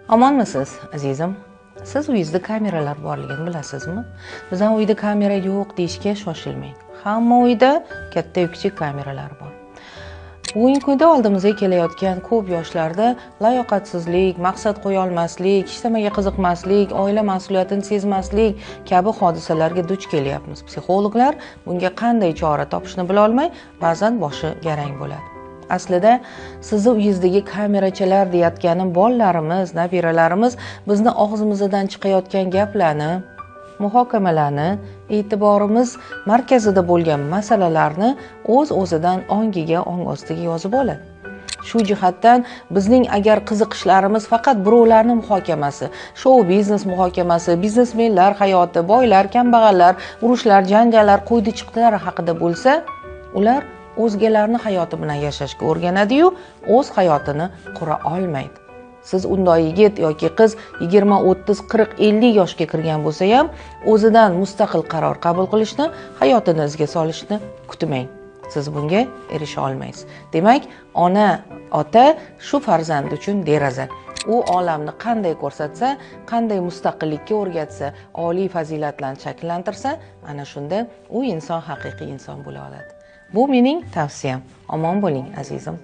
Omonmisiz, azizim? Siz uyingizda kameralar borligini bilasizmi? Bizning uyda kamera yo'q deyishga shoshilmang. Hamma uyda katta-yu kichik kameralar bor. Bugungi kunda oldimizga kelayotgan ko'p yoshlarda layoqatsizlik, maqsad qo'ya olmaslik, hech nimaga qiziqmaslik, oila mas'uliyatini sezmaslik kabi hodisalarga duch kelyapmiz. Psixologlar bunga qanday chora topishni bila olmay, ba'zan boshi garang bo'ladi. Aslida sizni uyingizdagi kamerachalar deyotganim bolalarimiz, nabiralarimiz bizni og'zimizdan chiqayotgan gaplarni, muhokamalarni, e'tiborimiz markazida bo'lgan masalalarni o'z-o'zidan ongiga, ong ostiga yozib oladi. Shu jihatdan bizning agar qiziqishlarimiz faqat birovlarning muhokamasi, shou biznes muhokamasi, biznesmenlar hayoti, boylar, kambag'allar, urushlar, janjallar, qo'ydi chiqdilar haqida bo'lsa, ular o'zgalarning hayoti bilan yashashga o'rganadi-yu, o'z hayotini qura olmaydi. Siz unday yigit yoki qiz 20, 30, 40, 50 yoshga kirgan bo'lsa ham, o'zidan mustaqil qaror qabul qilishni, hayotini izga solishni kutmang. Siz bunga erisha olmaysiz. Demak, ona, ota shu farzand uchun deraza. U olamni qanday ko'rsatsa, qanday mustaqillikka o'rgatsa, oliy fazilatlarni shakllantirsa, ana shunda u inson haqiqiy inson bo'la oladi. Bu mening tavsiyam. Omon bo'ling, azizim.